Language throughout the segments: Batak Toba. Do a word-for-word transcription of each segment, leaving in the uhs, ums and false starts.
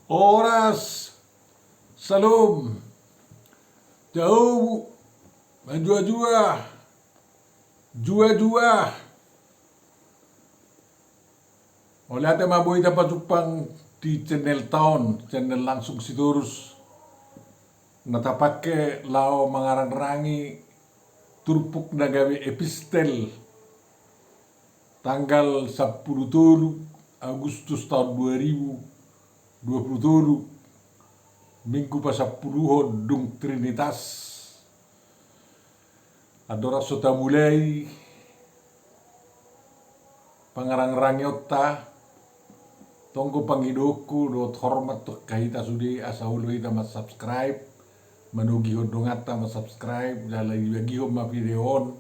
Horas, Shalom, Jahobu, manjuajua, juajua. Mauliate ma boi tapajumpang di channel ta on, channel Langsung Sitorus. Na tapake laho mangarangrangi turpuk na gabe epistel tanggal sampulu tolu Agustus taon dua ribu dua pulu tolu, Minggu pasampuluhon dung Trinitas. Andorang so tamulai pangarangrangion ta, tonggo pangidoonku dohot hormat tu angka hita sude asa olo hita mansubscribe, manogihon donganta mansubscribe, jala dibagihon ma video on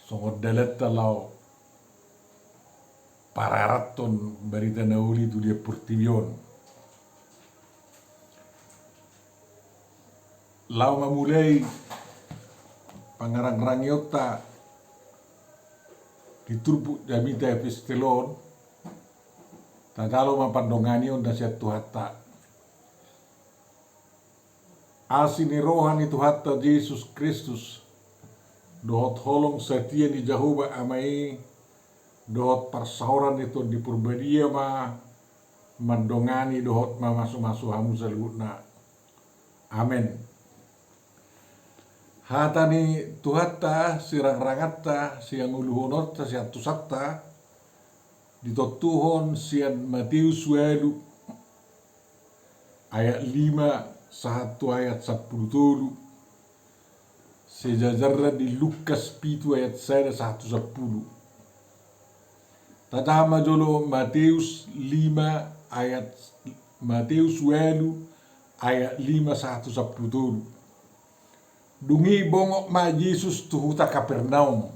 songon dalanta laho pararathon barita na uli tu dia portibi on. Laho mamulai pangarangrangion ta di turpuk jamita epistel on, tajalo ma pandonganion na sian Tuhanta. Asi ni roha ni Tuhanta Jesus Kristus, dohot holong satia ni Jahoba Ama i, dohot parsaoran ni Tondi Porbadia ma mandongani dohot mamasumasu hamu saluhutna. Amen. Hata ni Tuhanta, sirangranganta, siangoluhononta, siantusanta, ditontuhon sian Mateus ualu ayat lima sahat tu ayat sampulu tolu, sejajarna di Lukas pitu ayat sada sahat tu sampulu. Tajaha ma jolo Mateus lima ayat, Mateus ualu ayat lima sahat tu sampulu tolu. Dung i bongot ma Jesus tu huta Kapernaum.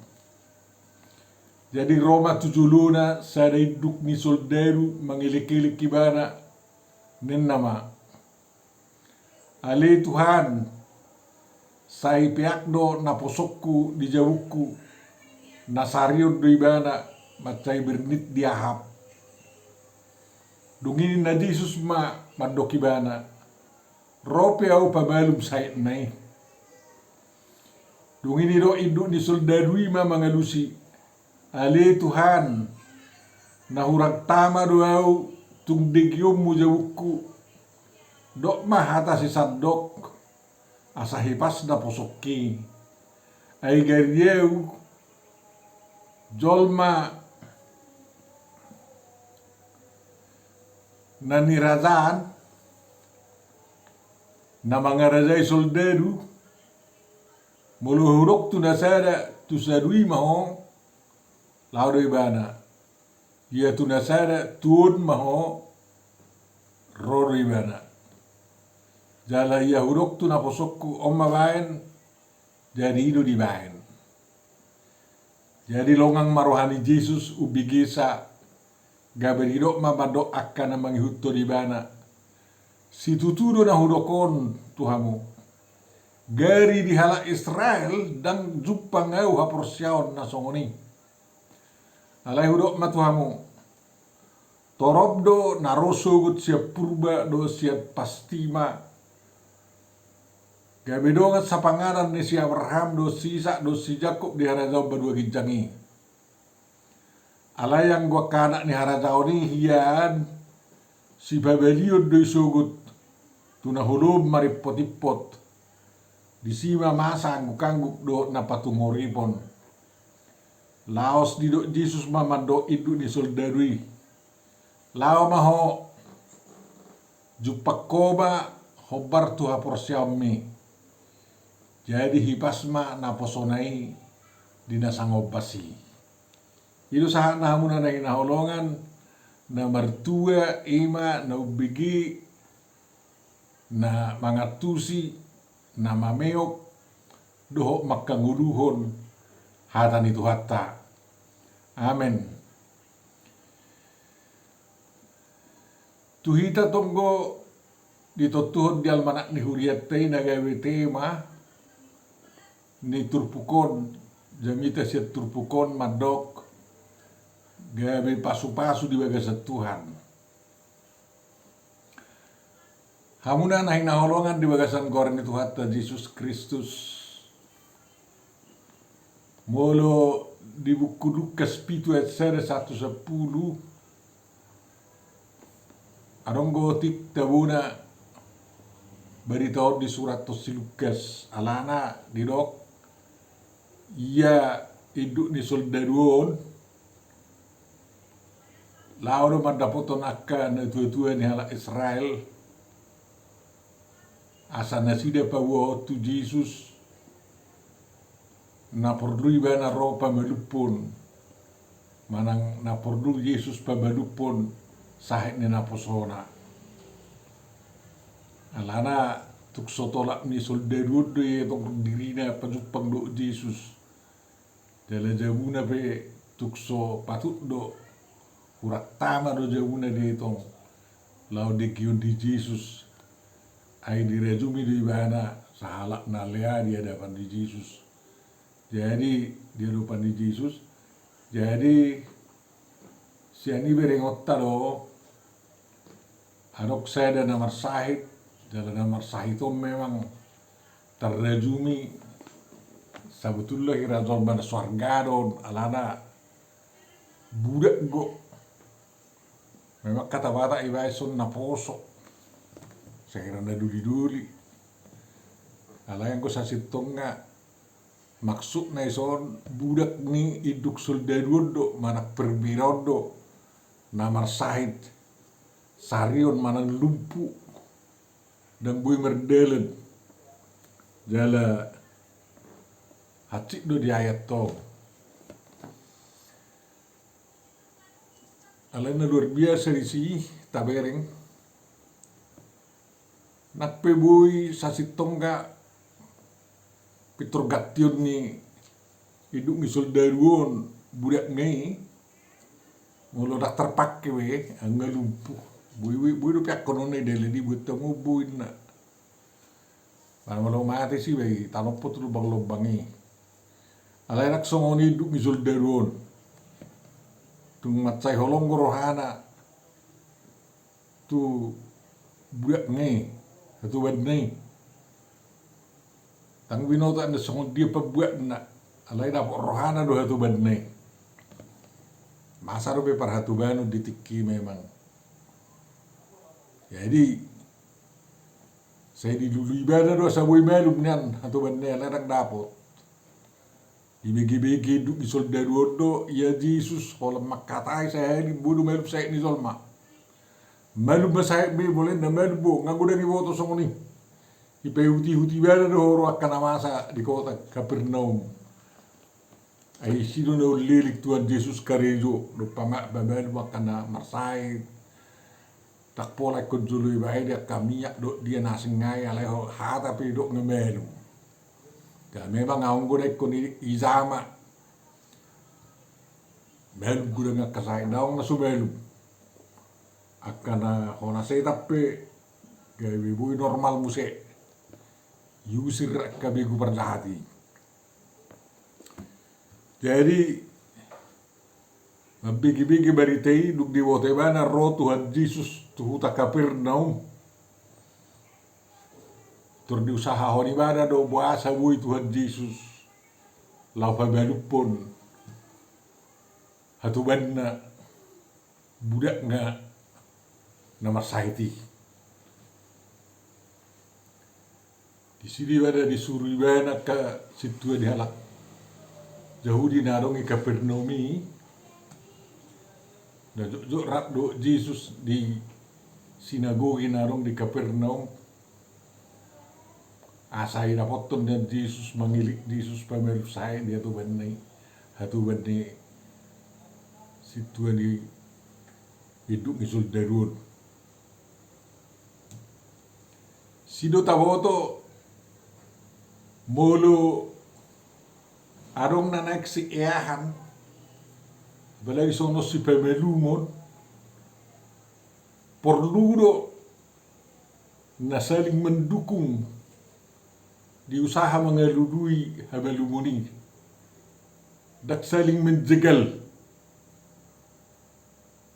Jadi ro ma tu jolona sada induk ni soldadu mangelekelek ibana, ninna ma: Ale Tuhan, sai peak do naposongku di jabungku, na sarion do ibana mansai bernit di Ahab. Dung i ninna Jesus ma mandok ibana: Ro pe ahu pamalum saetna i. Dung i nidok induk ni soldadu i ma mangalusi: Ale Tuhan, na hurang tama do ahu tung dengionmu jabungku. Dok ma hata sisandok, asa hipas naposongki. Ai gari ahu jolma na nirajaan, na mangarajai soldadu. Molo hudok tu na sada, tu sadui ma ho, laho do ibana. Ia tu na sada, tu on ma ho, ro do ibana. Jala ia hudok tu naposongku, on ma baen, jadi i do dibaen. Jadi longang ma roha ni Jesus umbegesa, gabe didok ma mandok angka na mangihuthon ibana: Situtu do na hudok on tu hamu, gari di halak Israel ndang jumpang ahu haporseaon na songon i. Alai hudok ma tu hamu: Torop do na ro sogot sian purba dohot sian pastima, gabe dongan sapanganan ni si Abraham dohot si Isak dohot si Jakob di harajaon banua ginjang i. Alai anggo angka anak ni harajaon i hian, sipabalion do i sogot tu na holom marimpotimpot, disi ma masa anggukangguk dohot na patungoripon. Laos didok Jesus ma mandok induk ni soldadu i: Laho ma ho, jumpang ho ma hombar tu haporseaonmi. Jadi hipas ma naposona i di na sangombas i. I do sahatna hamu na hinaholongan, na martua i ma na umbege, na mangantusi, na mameop, dohot mangkangoluhon hata ni Tuhanta. Amen. Tu hita tonggo ditontuhon di almanak ni hurianta i na gabe tema ni turpuk on, jamita sian turpuk on mandok gabe pasupasu di bagasan Tuhan. Hamuna na hinaholongan di bagasan goar ni Tuhanta Jesus Kristus. Molo di buku Lukas pitu ayat sada sahat tu sampulu, adong do otik tabona barita on disurathon si Lukas, alana didok ia induk ni soldadu on laho do mandapothon angka natuatua ni halak Israel, asa nasida paboahon tu Jesus na porlu ibana ro pamalumhon, manang na porlu Jesus pamalumhon sahit ni naposona. Alana tung so tolap ni soldadu on do ia tong dirina pajumpang dohot Jesus. Jala jabuna pe tung so patut do, hurang tama do jabuna dia tong laho dengkihon di Jesus. Ai dirajumi do ibana sahalak na lea di hadapan ni Jesus. Jadi di hadapan ni Jesus. Jadi sian i berengonta do, adong sada na marsahit, jala na marsahit on memang tarrajumi, sabotulna hira jolma na so arga do on, alana budak do. Memang hata Batak ibaen songon naposo, sahira na doli-doli. Alai anggo sasintongna maksudna i son budak ni induk soldadu on do, manang perwira on do, na marsahit sarion manang lumpu, ndang boi mardalan. Jala hansit do di ayat on. Alai na luar biasa disi tabereng. Nang pe boi sasintongna pintor gantion ni induk ni soldadu on budakna i, molo ndang tarpangke be, anggo lumpu, boi, boi, boi dope angkonon na i dalan i, buat hamu boi na. Manang molo mate si be, tanompo tu lombang-lombang i. Alai ndang songon i induk ni soldadu on. Tung mansai holong do rohana tu budakna i, hatobanna i. Ndang binoto enda songon dia pambuatna, alai dapot rohana do hatobanna i. Masa dope parhatobanon di tingki i memang. Jadi sai dilului ibana do asa boi malum nian hatobanna i, alai ndang dapot. Dibege-bege induk ni soldadu on do ia Jesus, holan mangkatai sahali, boi do malum sahit ni jolma. Malum ma sahit be, molo enda malum bo, nga godang diboto songon i. Dipaihut-ihut ibana do huroha angka na masa di kota Kapernaum. Ai disi do na umleleng Tuhan Jesus karejo, dompak pamalum angka na marsahit. Ndang pola ingkon jolo dibaen angka minyak dohot dia na asing nai, alai hata pe didok nga malum. Nga memang adong godang ingkon i, i jama. Malum godang angka sahit, adong na so malum. Angka na hona setan pe gabe boi normal muse. Diusir angka begu parjahat i. Jadi mambege-bege barita i, dung diboto ibana ro Tuhan Jesus tu huta Kapernaum, tor diusahahon ibana do boasa boi Tuhan Jesus laho pamalumhon hatobanna, budakna na marsahit i. Disi do ibana disuru ibana angka sintua ni halak Jahudi na adong di Kapernaum i. Na jotjot rap dohot Jesus di sinagogi na adong di Kapernaum, asa didapothon nian Jesus, mangilik Jesus pamalum sahit di hatobanna i, hatoban ni sintua ni induk ni soldadu on. Disi do taboto molo adong na naeng sieahan, apalagi songon sipamalumon, porlu do na saling mendukung di usaha mangalului hamalumon i. Ndang saling menjegal.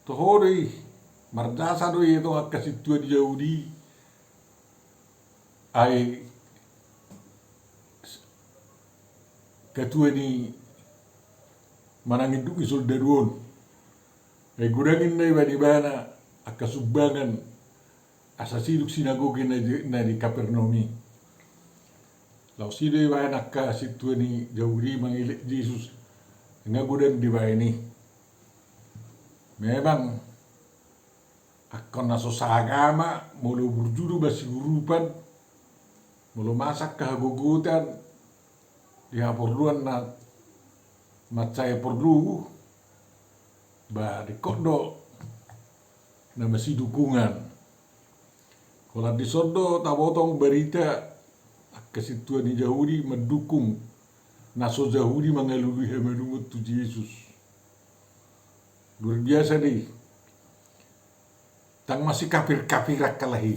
Toho do i, marjasa do i tong angka sintua ni Jahudi, Ai ketua ni manang induk ni soldadu on, ai godang ninna ibaen ibana angka sumbangan asa sidung sinagoga na di Kapernaum i. Laos i do ibaen angka sintua ni Jahudi mangelek Jesus, nga godang dibaen i. Memang angka na so saagama, molo burju do masiurupan, molo masa angka hagogotan di haporluan na mansai porlu, ba dengkon do na masidukungan. Holan dison do tabotong barita angka sintua ni Jahudi mandukung na so Jahudi mangalului hamalumon tu Jesus. Luar biasa do i. Ndang masikapir-kapir angka lahi.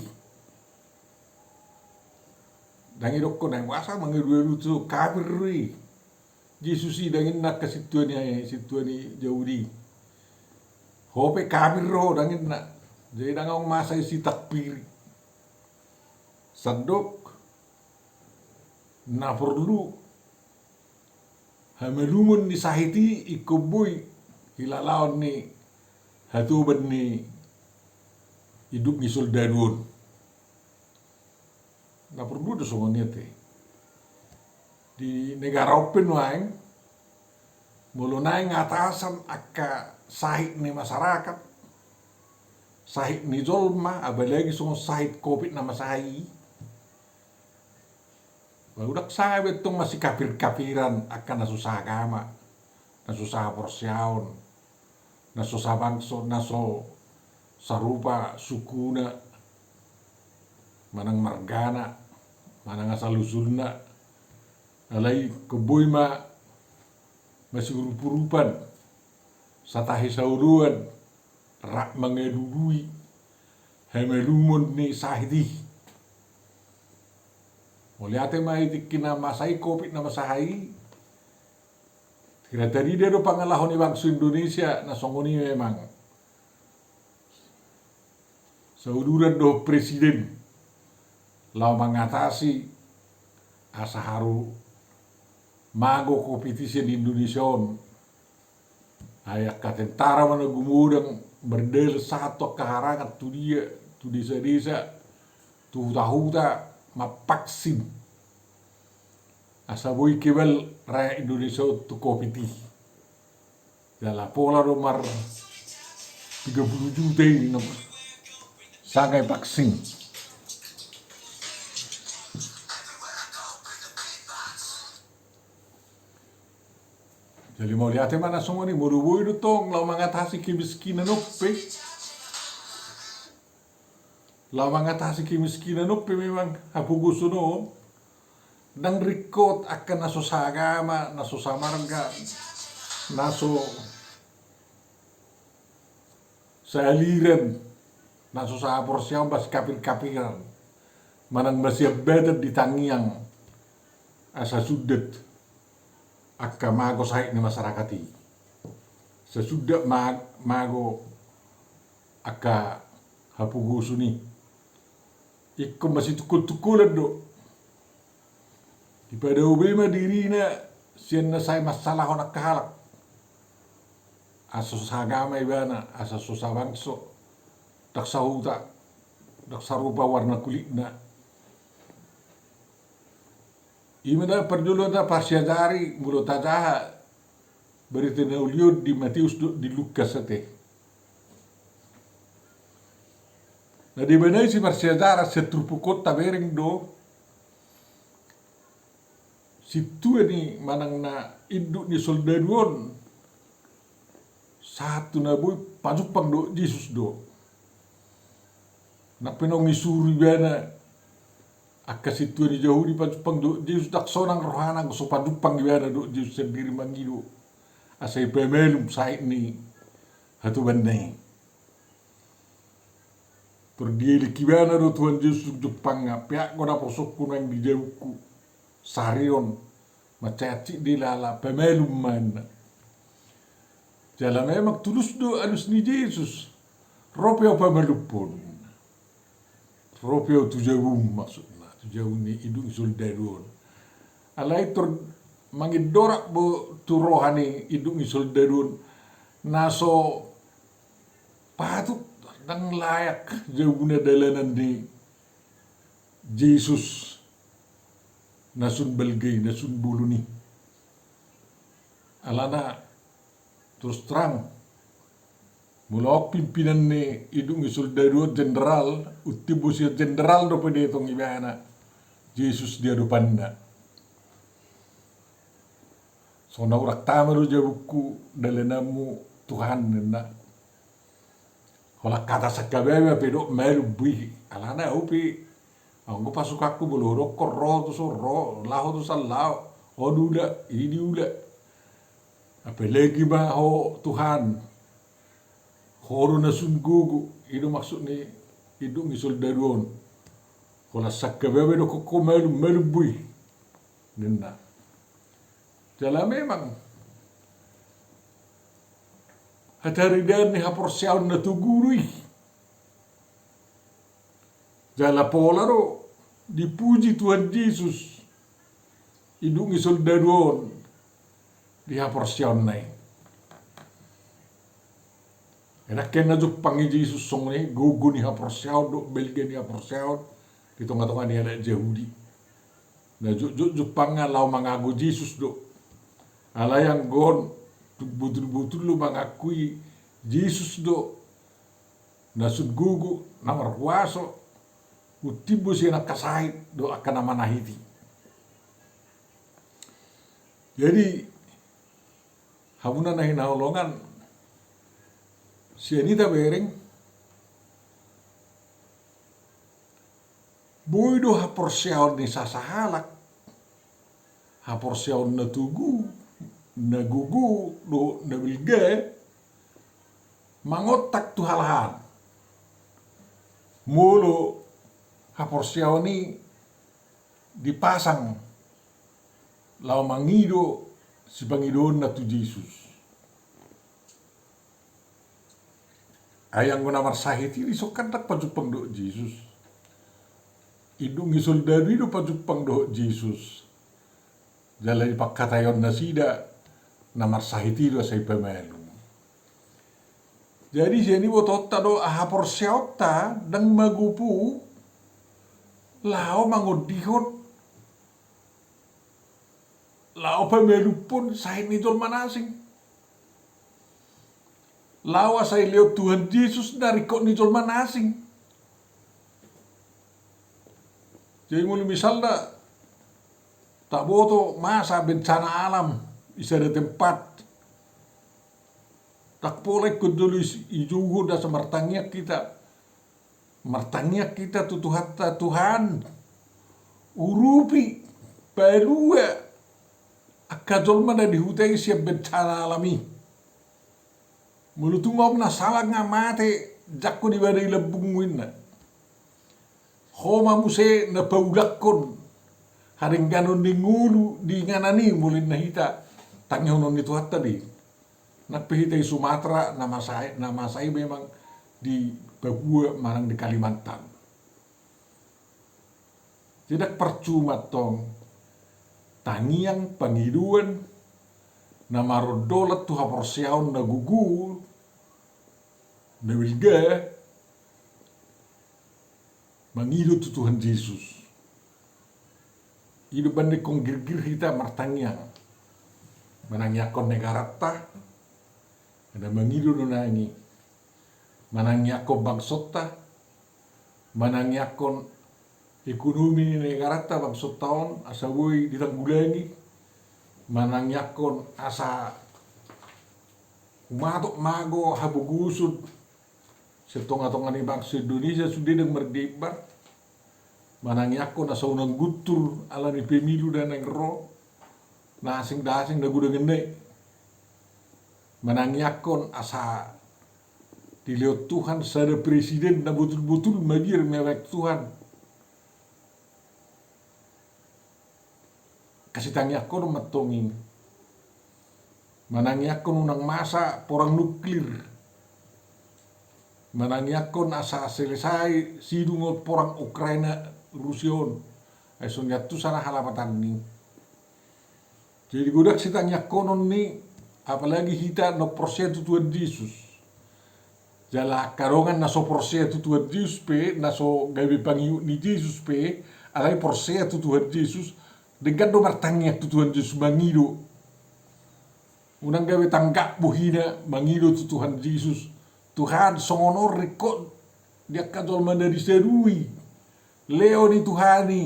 Ndang idokkon ai masa mangalu-alu tu kapir do i. Jesus i, ndang ninna angka sintua ni, sintua ni Jahudi, ho pe kapir do ho, ndang ninna. Jadi ndang adong masa i sitakpiri. Sandok na porlu hamalumon ni sahit i ingkon boi hilalaon ni hatoban ni induk ni soldadu on. Na porlu do songon i ate. Di negara on pe nuaeng, molo naeng atasan angka sahit ni masyarakat, sahit ni jolma, apalagi songon sahit covid na masa i, ba ndang sanga be tong masikapir-kapiran angka na so saagama, na so sahaporseaon, na so sabangso, na so sarupa sukuna, manang margana, manang asal usulna. Alai ingkon boi ma masiurup-urupan, satahi saoloan, rap mangalului hamalumon ni sahit i. Mauliate ma i tingki na masa i covid na masa i. Hira tarida do pangalaho ni bangso Indonesia na songon i memang. Sauduran dohot presiden laho mangatasi asa haru mago covid i sian Indonesia on. Ai angka tentara ma na gumodang mardalan sahat tu angka harangan, tu dia, tu desa-desa, tu huta-huta, mamvaksin asa boi kebal rakyat Indonesia on tu covid i. Jala pola do mar tiga puluh juta i na sanga i vaksin. Jadi mauliate ma na songon i, molo boi do tong laho mangatasi kemiskinan on pe. Laho mangatasi kemiskinan on pe memang hapogoson on. Ndang ringkot angka na so saagama, na so samarga, na so saaliran, na so sahaporseaon, masikapir-kapiran, manang masiambatan di tangiang asa sundat angka mago sahit ni masyarakat i. Asa sundat ma-, mago angka hapogoson i. Ingkon masitungkol-tungkolan do. Dipadao be ma dirina sian na sai mansalahon angka halak. Asa so saagama ibana, asa so sabangso, ndang sahuta, ndang sarupa warna kulitna. I ma da parjolo na parsiajari molo tajaha barita na uli on di Mateus dohot di Lukas ate. Na dibanai si parsiajaran sian turpuk on tabereng do sintua ni manang na induk ni soldadu on sahat tu na boi pajumpang dohot Jesus do. Nang pe naung isuru ibana angka sintua ni Jahudi pajumpang dohot Jesus, ndang sonang rohana anggo so pajumpang ibana dohot Jesus sandiri mangido asa ipamalum sahit ni hatobanna i. Tor dielek ibana do Tuhan Jesus tu jumpangna, peak do naposongku naeng di jabungku, sarion mansai hansit do i lala, pamalum ma ninna. Jala memang tulus do alus ni Jesus, ro pe ahu pamalumhon. Ro pe ahu tu jabum maksudna. Jabu ni induk ni soldadu on. Alai tor mangindorak do tu roha ni induk ni soldadu on na so patut, ndang layak jabuna dalanan ni Jesus na sun balga i, na sun bolon i. Alana terus terang, molo on pimpinan ni induk ni soldadu on jenderal, untimbo sian jenderal dope dietong ibana Jesus di adopanna. Songon na hurang tama do jabungku dalananmu Tuhan, ninna. Holan hata sangkababa pe dok malum, boi. Alana au pe, anggo pasukanku molo hudokkon ro tu son ro, laho tu son laho, on ula, i diula. Apalagi ma ho Tuhan, ho do na sun gogo, i do maksud ni induk ni soldadu on. Holan sangkababa dokkon ho malum, malum boi, ninna. Jala memang hataridaan ni haporseaon na togu do i. Jala pola do dipuji Tuhan Jesus induk ni soldadu on di haporseaonna i. Ndang kena jumpang i Jesus songon i gogo ni haporseaon dohot balga ni haporseaon di tongatonga ni halak Jahudi. Na jotjot jumpangna laho mangago Jesus do. Alai anggo on tung botulbotul do mangakui Jesus do na sun gogo, na marhuaso, untimbo sian angka sahit dohot angka na manahiti. Jadi hamuna na hinaholongan, sian i tabereng, boi do haporseaon ni sasahalak, haporseaon na togu, na gogo dohot na balga, mangontak tu halahan. Molo haporseaon i dipasang laho mangido sipangidoonna tu Jesus. Ai anggo na marsahit i dison kan ndang pajumpang dohot Jesus. Induk ni soldadu i do pajumpang dohot Jesus. Jala dipangkataion nasida na marsahit i do asa i pamalum. Jadi sian i botoonta do haporseaonta ndang magopo laho mangondihon, laho pamalumhon sahit ni jolma na asing. Laho asa dilehon Tuhan Jesus na ringkot ni jolma na asing. Jadi molo misalna taboto masa bencana alam di sada tempat, ndang pola ingkon jolo dijouhon asa martangiang hita. Martangiang hita tu Tuhanta, Tuhan, urupi, palua angka jolma na di huta i sian bencana alam i. Molo tung ahu na salah nga mate, jangkon di badai lambungmu, ninna. Ho ma muse na paulakkon hadengganon ni ngolu di inganan i, molo ninna hita tangihonon ni Tuhanta do i. Nang pe hita i Sumatera, na masa i, na masa i memang di Papua manang di Kalimantan. Jadi ndang parcuma tong tangiang pangidoan na marondolan tu haporseaon na gogo, na balga, mangido tu Tuhan Jesus. I do umbahen ingkon girgir hita martangiang. Manangiangkon negaranta, na mangido do nang i. Manangiangkon bangsonta, manangiangkon ekonomi ni negaranta, bangsonta on, asa boi ditanggulangi, manangiangkon asa humatop mago hapogoson sian tongatonga ni bangso Indonesia sude ndang mardebar, manangiangkon asa unang guntur ala ni pemilu na naeng ro, na asing da asing na godang enda i. Manangiangkon asa dilehon Tuhan sada presiden na botulbotul mabiar, mabahen Tuhan. Angka sitangiangkon on mantong i. Manangiangkon unang masa porang nuklir. Manangiangkon asa selesai sidung on porang Ukraina Rusia on. Ai songon i antusan halapatanni. Jadi godang sitangiangkonon ni, apalagi hita na porsea tu Tuhan Jesus. Jala angka dongan na so porsea tu Tuhan Jesus pe, na so gabe pangihut ni Jesus pe, alai porsea tu Tuhan Jesus, denggan do martangiang tu Tuhan Jesus mangido. Unang gabe tanggap bohina mangido tu Tuhan Jesus. Tuhan, songon on ringkot di angka jolma na disadui. Leo ni Tuhan i.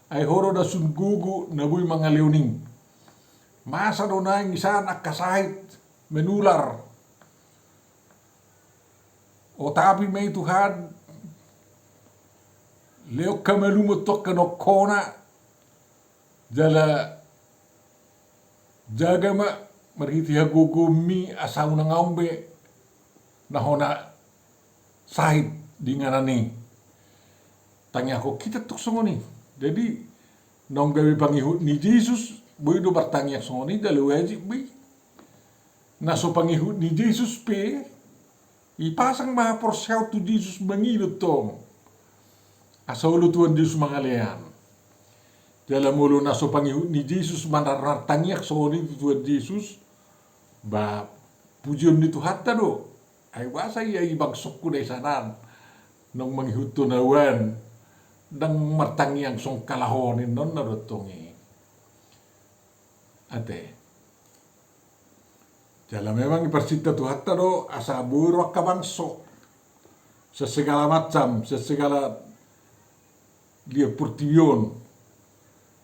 Ai Ho do na sun gogo na boi mangalehon i. Masa do naeng isan angka sahit menular. O tapi ma i Tuhan, lehon hamalumon tu angka dokkona, jala jaga ma marhite hagogoonmi asa unang adong be na hona sahit di inganan i. Tangiangkon hita tong songon i. Jadi naung gabe pangihut ni Jesus, boi do martangiang songon i, jala wajib be i. Na so pangihut ni Jesus pe, ipasang ma haporseaon tu Jesus mangido tong. Asa olo Tuhan Jesus mangalehon. Jala molo na so pangihut ni Jesus manar-, martangiang songon i tu Tuhan Jesus, ba pujion ni Tuhanta do. Ai boasa ia i bangsongku na i sian an naung mangihuthon au an, ndang martangiang songkalahon i, ninna do tong i. Ate. Jala memang iparsinta Tuhanta do asa boi ro angka bangso sian segala macam, sian segala liat portibi on.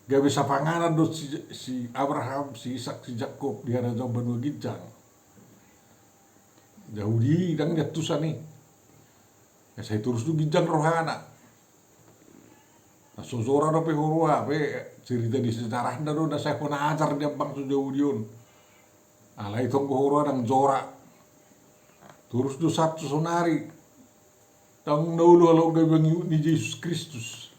Gabe sapanganan do si, si Abraham, si Isak, si Jakob di harajaon banua ginjang. Jahudi i ndang diantusan i. Sai torus do ginjang rohana. Na so jora dope huroha, pe cerita di sejarahna do na sai hona ajar di bangso Jahudi on. Alai tong do huroha ndang jora. Torus do sahat tu sonari. Ndang na olo halak gabe pangihut ni Jesus Kristus.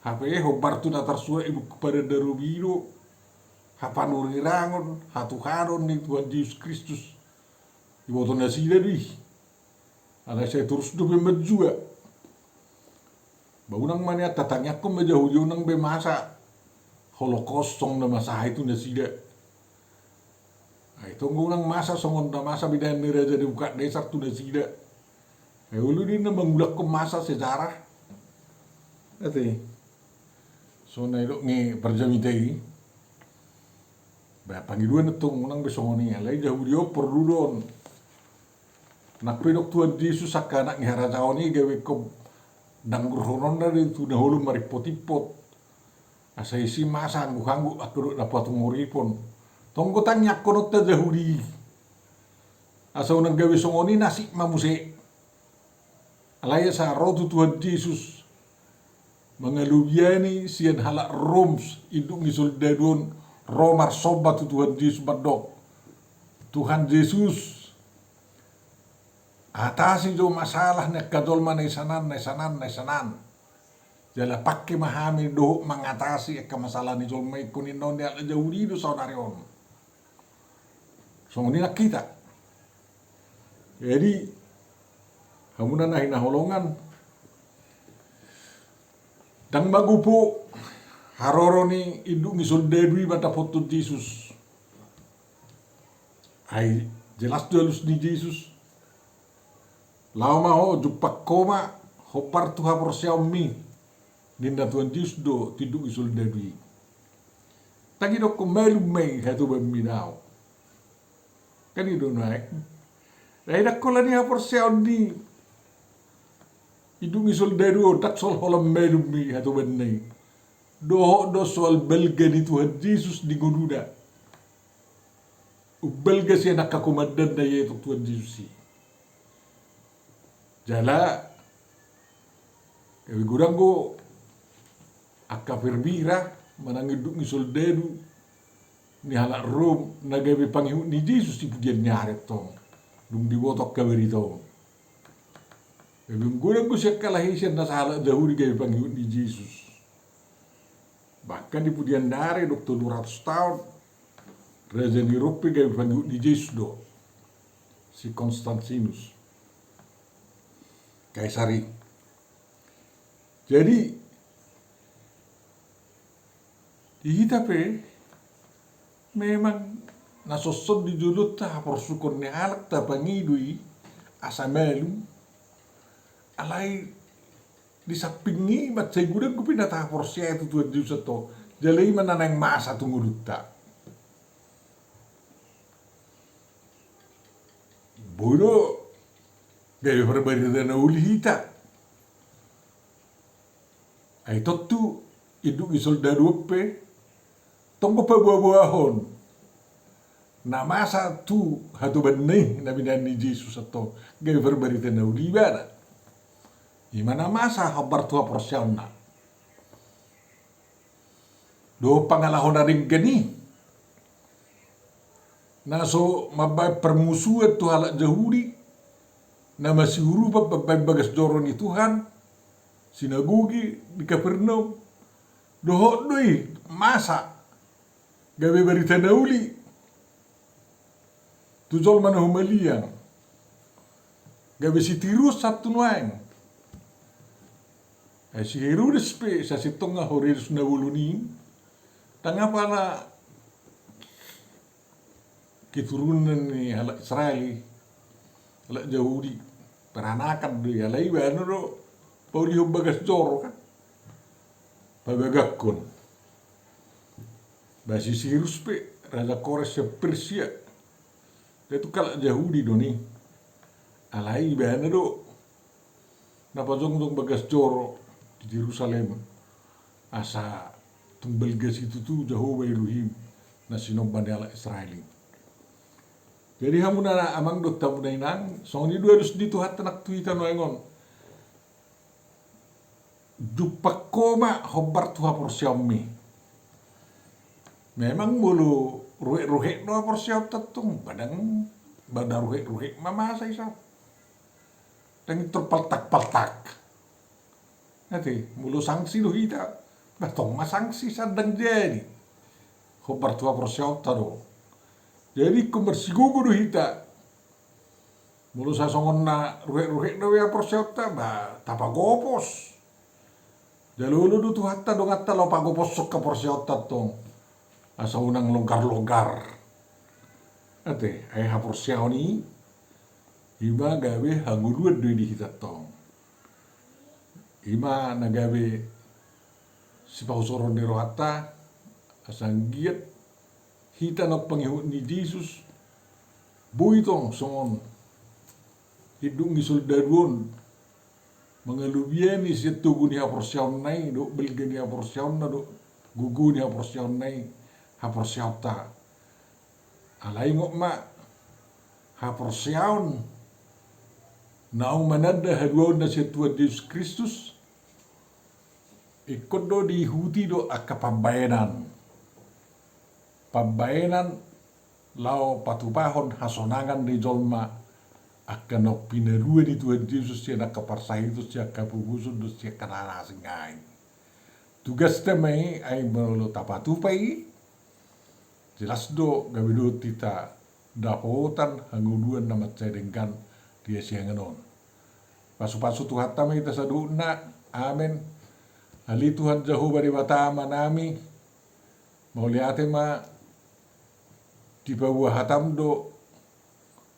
Hape hombar tu na tarsurat di buku Padan na Robi do hapanurirang on, hatuhanon ni Tuhan Jesus Kristus. Diboto nasida do i. Alai sai torus dope manjua. Ba unang ma nian tatangiangkon ma Jahudi, unang be masa Holocaust songon na masa i tu nasida. Ai tong do unang masa songon na masa binaan ni Raja Nebukadnesar tu nasida. Ai olo do i na mangulakhon masa sejarah. Ate. Songon na didok ni parjamita i. Ba pangidoan tong unang be songon i, alai Jahudi on porlu do on. Nang pe didok Tuhan Jesus angka anak ni harajaon i gabe ingkon dangurhononna do i tu na holom marimpot-impot. Asa disi masa angguh-angguh angka dok na patungoripon. Tong do tangiangkononta Jahudi i. Asa unang gabe songon i nasib ma muse. Alai asa ro tu Tuhan Jesus mangalobiani sian halak Rom, induk ni soldadu on ro marsomba tu Tuhan Jesus mandok, Tuhan Jesus, atasi jo masalah ni angka jolma na i sian an, na i sian an, na i sian an. Jala pangke ma hami dohot mangatasi angka masalah ni jolma i, ingkon ninna on di halak Jahudi do saonari on. Songon i nang hita. Jadi, hamuna na hinaholongan, ndang magopo haroro ni induk ni soldadu i mandapothon Jesus. Ai jelas do alus ni Jesus. Laho ma ho, jumpang ho ma, hombar tu haporseaonmi, ninna Tuhan Jesus do tu induk ni soldadu i. Ndang didokkon malum ma i hatobanmi, daong. Kan i do nuaeng. Ai ndang holan i haporseaon ni induk ni soldadu on, ndang soal holan malum ma i hatobanna i. Dohot do soal balga ni Tuhan Jesus di ngoluna. Umbalga sian angka komandanna i, i do Tuhan Jesus i. Jala gabe godang do angka perwira manang induk ni soldadu ni halak Rom na gabe pangihut ni Jesus di pudian ni ari tong, dung diboto angka barita on. Gabe godang do sian halak i, sian na sahalak Jahudi gabe pangihut ni Jesus. Bahkan di pudian ni ari, dung tolu ratus taon, raja ni Rom pe gabe pangihut ni Jesus do, si Konstantinus Kaisar i. Jadi, Di hita pe memang na songon di jolonta haporsukon ni halak tapangido i asa malum, alai di samping i mansai godang dope na tahaporseai tu Tuhan Jesus antong, jala i ma na naeng masa tu ngolunta. Boi do gabe parbarita na uli hita. Ai tontu induk ni soldadu on pe tong do paboaboahon na masa tu hatobanna i na binahen ni Jesus antong gabe parbarita na uli ibana. I ma na masa hombar tu haporseaonna. Dohot pangalaho na denggan i na so mambahen parmusuon tu halak Jahudi na masiurupan mambahen bagas joro ni Tuhan, sinagoge di Kapernaum. Dohot do i masa gabe barita na uli tu jolma na humaliang. Gabe si Tirus sahat tu nuaeng. Ai si Herodes pe sasintongna Herodes na bolon i, ndang apala keturunan ni halak Israel i, halak Jahudi, peranakan do i, alai ibana do paulihon bagas joro kan, pabagakhon. Ba si Sirus pe raja Kores sian Persia, ndang tung halak Jahudi do i, alai ibana do na pajongjong bagas joro di Jerusalem, asa tung balga situtu Jahowa Elohim na sinomba ni halak Israel i. Jadi hamu na amang dohot hamu na inang, songon i do alus ni Tuhanta nang tu hita nuaeng on. Jumpang ho ma hombar tu haporseaonmi. Memang molo ruhek-ruhek do haporseaonta tong, ba ndang, ba na ruhek-ruhek ma masa i sa. Ndang tor paltak-paltak. Ate, molo sangsi do hita, ba tong ma sangsi sa ndang jadi. Hombar tu haporseaonta do. Jadi ingkon marsigogo do hita. Molo sai songon na ruhek-ruhek do be haporseaonta, ba tapagopos. Jalo olo do Tuhanta donganta laho pagoposhon haporseaonta tong. Asa unang longgar-longgar. Ate, ai haporseaon i, i ma gabe hangoluan do i di hita tong. I ma na gabe sipahusoron ni rohanta, asa anggiat hita na pangihut ni Jesus, boi tong songon induk ni soldadu on, mangalobiani sian togu ni haporseaonna i, dohot balga ni haporseaonna, dohot gogo ni haporseaonna i, haporseaonta. Alai ingot ma, haporseaon naung mananda haluaon na sian Tuhan Jesus Kristus, ingkon do diihuti dohot angka pambahenan. Pambahenan laho patupahon hasonangan ni jolma, angka na pinalua ni Tuhan Jesus sian angka parsahiton, sian angka hapogoson dohot sian angka na asing ai. Tugasta ma i, ai molo tapatupa i, jelas do gabe dohot hita dapotan hangoluan na mansai denggan di hasiangan on. Pasupasu Tuhanta ma hita saluhutna. Amen. Ale Tuhan Jahowa Debata Amanami, mauliate ma, dipaboa hatam do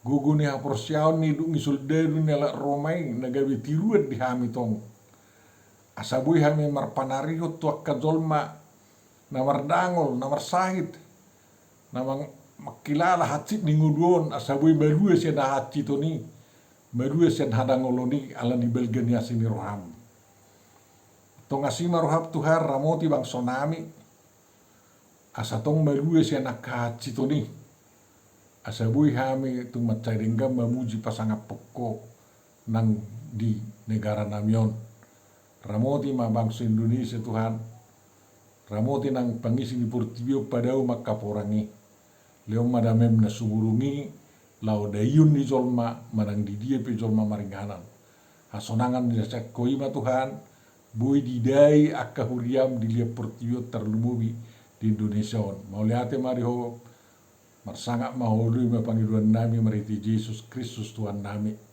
gogo ni haporseaon ni induk ni soldadu ni halak Roma i na gabe tiruan di hami tong. Asa boi hami marpanarihon tu angka jolma na mardangol, na marsahit, na mang-, mangkilala hansit ni ngolu on, asa boi malua sian hahansiton i, malua sian hadangolon i, ala ni balga ni asi ni roham. Tongasi ma roham Tuhan, ramoti bangsonami, asa tong malua sian angka hahansiton i, asa boi hami tung mansai denggan mamuji pasangaphon Ho nang di negara nami on. Ramoti ma bangso Indonesia Tuhan, ramoti nang pangisi ni portibi on, padao ma angka porang i. Lehon ma damem na sumurung i, laho daion ni jolma manang di dia pe jolma maringanan. Hasonangan ni na sian Ho i ma Tuhan, boi didai angka huriam di liat portibi on, tarlumobi di Indonesia on. Mauliate ma di Ho, marsangap ma Ho, olo i ma pangidoannami marhite Jesus Kristus Tuhannami.